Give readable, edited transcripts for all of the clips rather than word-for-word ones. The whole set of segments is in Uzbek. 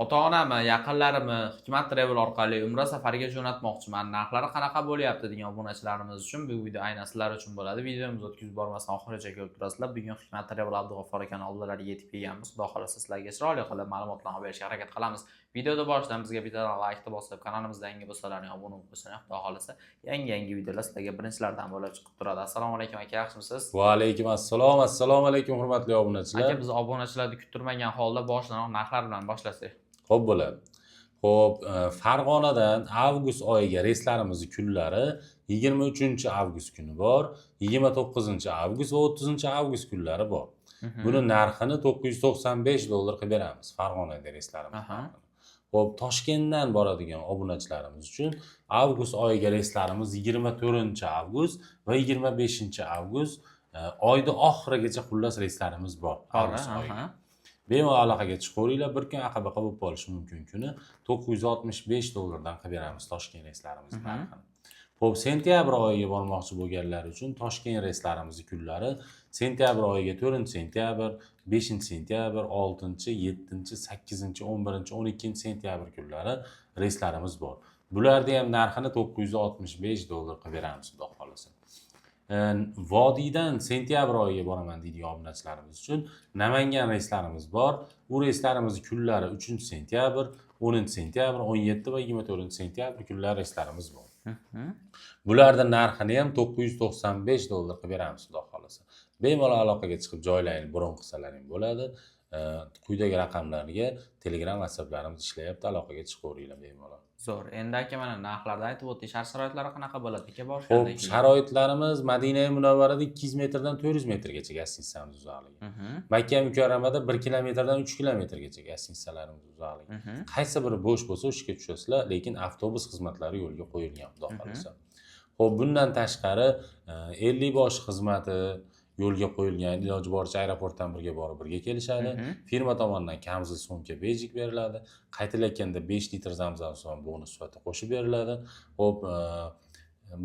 Ota-onamni, yaqinlarimni Hikmat Travel orqali umra safariga jo'natmoqchiman. Narxlari qanaqa bo'lyapti degan obunachilarimiz uchun bu video aynan sizlar uchun bo'ladi. Videomizni o'tkazib bormasdan oxirigacha ko'rib turasizlar. Bugun Hikmat Travel Abdug'affor akani oldilariga yetib kelganmiz. Xudo xohlasa, sizlarga chiroyli qilib ma'lumotlarni olib berishga harakat qilamiz. Videoda boshidan bizga bittadan laykni bosib, kanalimizda yangi bo'lsalaring obuna bo'lib qo'ysanglar, Xudo xohlasa, yangi-yangi videolar sizlarga birinchilardan bo'lib chiqib turadi. Assalomu alaykum aka, yaxshimisiz? Va alaykum assalom. Assalomu alaykum, hurmatli obunachilar. Aka, biz obunachilarni kuttirmagan holda boshidanoq narxlar bilan boshlasak. Xo'p, bo'ladi. Xo'p, Farg'onadan avgust oyiga reyslarimizni kunlari 23 avgust kuni bor, 29 avgust va 30 avgust kunlari bor. Buni narxini 995 dollar qilib beramiz Farg'onada reyslarimiz narxini. Xo'p, Toshkentdan boradigan obunachilarimiz uchun avgust oyiga reyslarimiz 24 avgust va 25 avgust, oyni oxirigacha xullas reyslarimiz bor avgust oyiga. Bemalol aloqaga chiqaveringlar, bir kun aqa-baqa bo'lib qolishi mumkin kuni. 965 dollardan qilib beramiz Toshkent reyslarimiz narxini. Xo'p, sentyabr oyiga bormoqchi bo'lganlar uchun Toshkent reyslarimizni kunlari sentyabr oyiga 4 sentyabr, 5 sentyabr, 6, 7, 8, 11, 12 sentyabr kunlari reyslarimiz bor. Bularni ham narxini 965 dollar qilib beramiz, Xudo xohlasa. Vodiydan sentyabr oyiga boraman deydigan obunachilarimiz uchun Namangan reyslarimiz bor. U reyslarimiz kunlari 3 sentyabr, 10 sentyabr, 17 va 24 sentyabr kunlari reyslarimiz bor. Bularni narxini ham 995 dollar qilib beramiz, Xudo xohlasa. Bemalol aloqaga chiqib joylaring bron qilsalaring bo'ladi. Quyidagi raqamlarga Telegram, WhatsApplarimiz ishlayapti, aloqaga chiqaveringlar bemalol. Zo'r. Endi aka, mana narxlarni aytib o'tdik. Shart-sharoitlari qanaqa bo'ladi aka Xo'p, borishgandan keyin? sharoitlarimiz Madina Munavvarada 200 metrdan 400 metrgacha gостиницamiz uzoqligi. Makka Mukarramada 1 kilometrdan 3 kilometrgacha гостиница larimiz uzoqligi. Qaysi biri bo'sh bo'lsa, o'sha tushasizlar, lekin avtobus xizmatlari yo'lga qo'yilgan, Xudo xohlasa. Xo'p, bundan tashqari 50 bosh xizmati yo'lga qo'yilgan, iloji boricha aeroportdan birga borib, birga kelishadi. Firma tomonidan kamzul, sumka, bejik beriladi. Qaytilayotganda 5 litr zamzam suvi bonus sifatida qo'shib beriladi. Xo'p,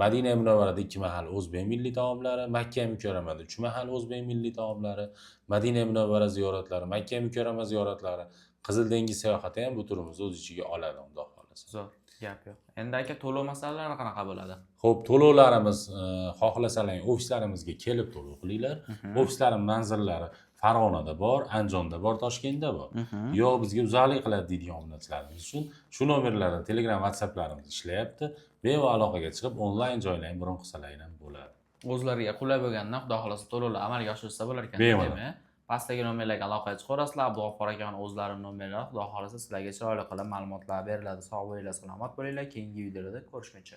Madina Munavvarada ikki mahal o'zbek milliy taomlari, Makka Mukarramada uch mahal o'zbek milliy taomlari, Madina Munavvara ziyoratlari, Makka Mukarrama ziyoratlari, Qizil dengiz sayohati ham bu turimizni o'z ichiga oladi, Xudo xohlasa. Zo'r, gap yo'q. Endi aka, to'lov masalalari qanaqa bo'ladi? Xo'p, to'lovlarimiz xohlasalaring ofislarimizga kelib to'lov qilinglar. Ofislarimiz manzillari Farg'onada bor, Andijonda bor, Toshkentda bor. Yo'q, bizga uzoqlik qiladi deydigan obunachilarimiz uchun shu nomerlarda Telegram, WhatsApplarimiz ishlayapti. Bemalol aloqaga chiqib, onlayn joylang bron qilsalaring ham bo'ladi. O'zlariga qulay bo'lgandan, Xudo xohlasa, to'lovlar amalga oshirilsa bo'lar ekan. Bemalol. Demak, pastdagi nomerlarga aloqaga chiqaverasizlar. Abdug'affor akani o'zlari nomerlari, Xudo xohlasa, sizlarga chiroyli qilib ma'lumotlar beriladi. Sog' bo'linglar, salomat bo'linglar. Keyingi videolarda ko'rishguncha.